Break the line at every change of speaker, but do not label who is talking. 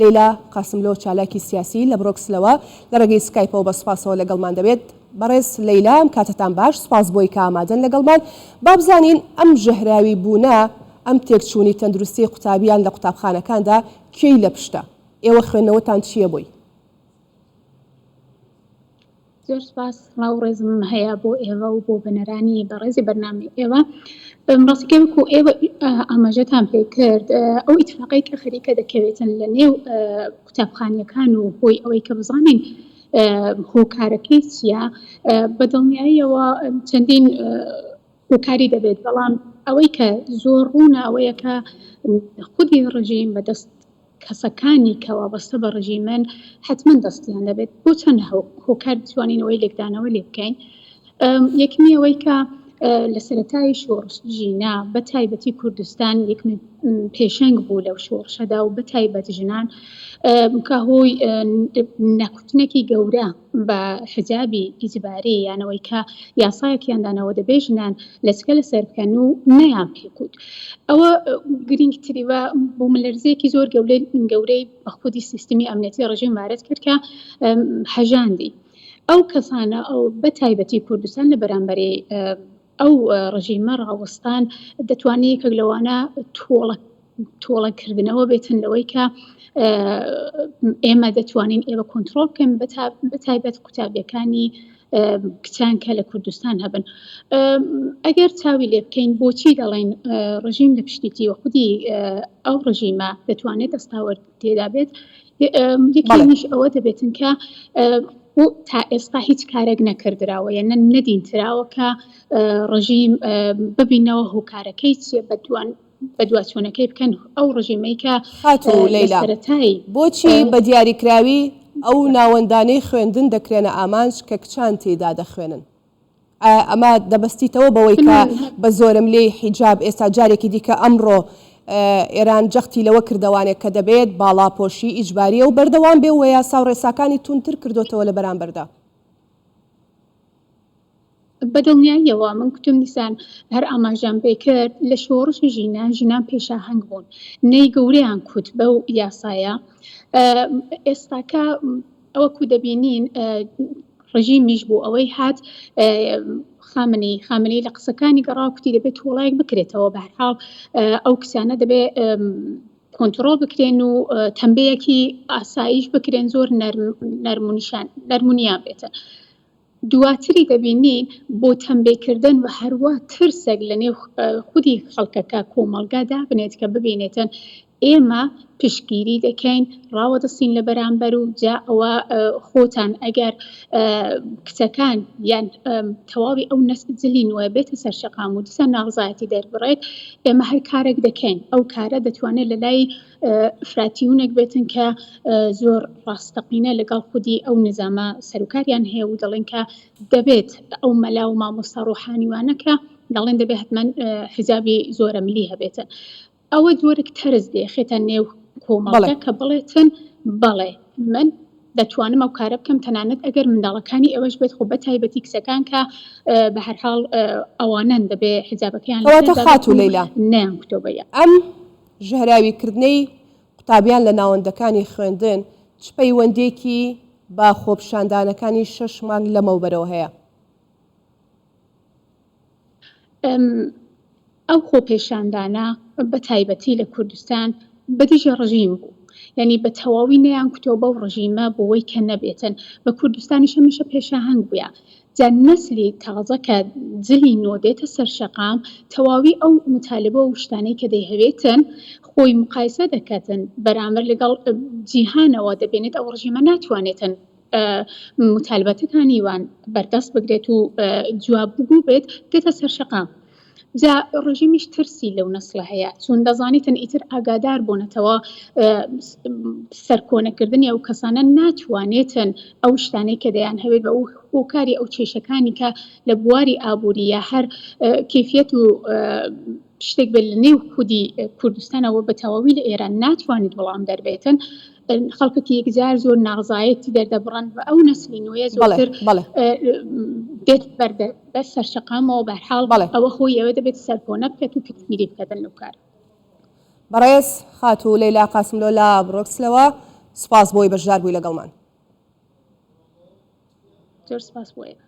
لەیلا قاسملۆ چالاکی سیاسی لە برۆکسلەوە لە ڕێگەی سکایپەوە بە سوپاسەوە لەگەڵمان دەبێت. بەڕێز لەیلا ئەم کاتەتان باش، سوپاس بۆی کە ئامادەن لەگەڵمان. با بزانین ئەم ژەهراوی بوونە، ئەم تێکچوونی تەندروستیەی قوتابیان لە قوتابخانەکاندا کێی لە پشتە؟ ئێوە خوێندنەوەتان چییە بۆی؟
زۆر سپاس سڵاو و ڕێزم هەیە بۆ ئێوە و بۆ بینەرانی بەڕێزی بەرنامەی ئێوە. ڕاستەکەی وەکو ئێوە ئاماژەتان پێ کرد ئەو ئیتفاقەی کە خەریکە دەکەوێتن لە نێو قوتابخانەکان و هۆی ئەوەی کە بزانین هۆکارەکەی چییە بە دڵنیاییەوە چەندین هۆکاری دەبێت بەڵام ئەوەی کە زۆر ڕوونە ئەوەیە کە خودی ڕژیم بەدەست کەسەکانی کە وابەستە بە ڕژیمن حەتمەن دەستیان دەبێت بۆ چەند هۆکار بتوانین ئەوەی لێکدانەوە لێ بکەین یەکمی ئەوەی کە لە سەرەتای شۆڕش ژینا بە تایبەتی کوردستان یەکمی پێشەنگ بوو لەو شۆڕشەدا و بە تایبەت ژنان کە هۆی نەکوتنێکی گەورە بە حجابی ئیجباری یانەوەی کە یاسایەکیان داناوە دەبێ ژنان لەچکە لەسەر بکەن و نەیان پێکوت ئەوە گرنگتری و بوومەلەرزەیەکی زۆر گەورەی بە خودی سیستمی ئەمنیەتی ڕژیم وارد کرد کە هەژاندی ئەو کەسانە ئەو بە تایبەتی کوردستان لە بەرامبەری ئەو ڕژیمە ڕاوەستان دەتوانێت یەکێک لەوانە تۆڵە تۆڵەکردنەوە بێتن لەوەی کە ئێمە دەتوانین ئێوە کۆنتترۆل بکەین بە تایبەت قوتابیەکانی کچان کە لە کوردستان هەبن ئەگەر چاوی لێ بکەین بۆچی دەڵێن ڕژیم لە پشتیتی و خودی ئەو ڕژیمە دەتوانێت دەستاوەرد تێدا بێت یەکیش ئەوە دەبێتن کە تا ئێستا هیچ کارێک نەکردراوە یە نەدینتراوە کە ڕژیم ببینەوە هۆکارەکەی چیە بەدوان بەدواچوونەکەی بکەن ئەو ڕژیمەی کە
خاتوو
لە
لەیلا،
سەرەتای
بۆچی بە دیاریکراوی ئەو ناوەندانەی خوێندن دەکرێنە ئامانج کە کچان تێیدا دەخوێنن؟ ئایا ئەمە دەبەستیتەوە بەوەی کە بە زۆرەملێی حیجاب ئێستا جارێکی دیکە ئەمڕۆ ئێران جەختی لەوە کردەوانێ کە دەبێت باڵاپۆشی ئیجبارییە و بەردەوام بێ و یاسا و ڕێساکانی توندتر کردۆتەوە لە بەرامبەردا؟
بە دڵنیاییەوە من کوتم دیسان هەر ئاماژەم پێ کرد لە شۆڕشی ژینا ژنان پێشاهەنگ بوون نەی گەورەیان کوت بەو یاسایە ئێستاکە ئەوەکو دەبینین ڕژیمیش بۆ ئەوەی هات خامنەی خامنەی لە قسەکانی گەڕا کوتی دەبێت تۆڵایەک بکرێتەوە بەهرحاڵ ئەو کچانە دەبێ کۆنتڕۆڵ بکرێن و تەمبەیەکی ئاساییش بکرێن زۆر نەرمونیشان نەرمونیان بێتن دواتری دەبینین بۆ تەمبێ کردن و هەروا ترسێک لە نێو خودی خەڵکەکە کۆمەڵگا دابنێت کە ببینێتن ئێمە پشتگیری دەکەین ڕاوەدەستین لە بەرامبەر و جا ئەوە خۆتان ئەگەر کچەکان یان تەواوی ئەو نەست جلی نوێ بێتە سەر شەقام و دیسان ناڕزایەتی دەربڕێت ئێمە هەر کارێک دەکەین ئەو کارە دەتوانێت لە لای ئیفراتیونێک بێتن کە زۆر ڕاستەقینە لەگەڵ خودی ئەو نیزامە سەروکاریان هەیە و دەڵێن کە دەبێت ئەو مەلا و مامۆستا ڕۆحانیوانە کە دەڵێن دەبێت حتمما حیجابی زۆرەملی هەبێتن ئەوە جۆرێک تەرز دێخێتە نێو کۆمەڵگە کە بڵێتن بەڵێ من دەتوانم ئەو کارە بکەم تەنانەت ئەگەر منداڵەکانی ئێوەش بێت خۆ بە تایبەتی کچەکان کە بە هەرحاڵ ئەوانەن دەبێ حیجابەکەیان
کەواتە خاتوو لەیلا
نەیان کوتۆ بە
ئەم ژەهراویکردنەی قوتابیان لە ناوەندەکانی خوێندن چ پەیوەندییەکی بە خۆپیشاندانەکانی شەش مانگ لەمەوبەرەوە هەیە؟
ئەو خۆپێشاندانە بە تایبەتی لە کوردستان بە دژی ڕژیم بوو یعنی بە تەواوی نەیان کوتەوە بەو ڕژیمە بۆی کە نەبێتن بە کوردستانیش هەمیشە پێشاهەنگ بووە جا نەسلی تازە کە جلی نۆ دێتە سەر شەقام تەواوی ئەو متالبە و شتانەی کە دەیهەوێتن خۆی مقایسە دەکاتن بەرامبەر لەگەڵ جیهانەوە دەبێنێت ئەو ڕژیمە ناتوانێتن متالبەتەکانی وان بەردەست بگرێت و جوابگو بێت دێتە سەر شەقام جا ڕژیمیش ترسی لەو نەسلە هەیە چون دەزانیتن ئیتر ئاگادار بوونەتەوە سەرکۆنەکردنی ئەو کەسانە ناتوانێتن ئەو شتانەی کە دەیان هەوێت بە ئەو هۆکاری ئەو کێشەکانی کە لە بواری ئابووری یا هەر کەفیەت و شتێک بێت لە نێو خودی کوردستانەوە بە تەواوی لە ئێران ناتوانێت وەڵام دەربێتن خەڵکێکی یەکجار زۆر ناڕزایەتی دەردەبڕن و ئەو نەسلی نوێ زۆرتر دێت بەردە بەر سەرشەقامەوە بەرحاڵ ئەوە خۆی ئەوە دەبێت سەرکۆنە بکات و پشتگیری بکاتن لەو کارە.
بەڕێز خاتوو لەیلا قاسملۆ لە برۆکسلەوە سوپاس بۆی بەشدار بووی لەگەڵمان.
زۆر سپاس بۆ ئێوە.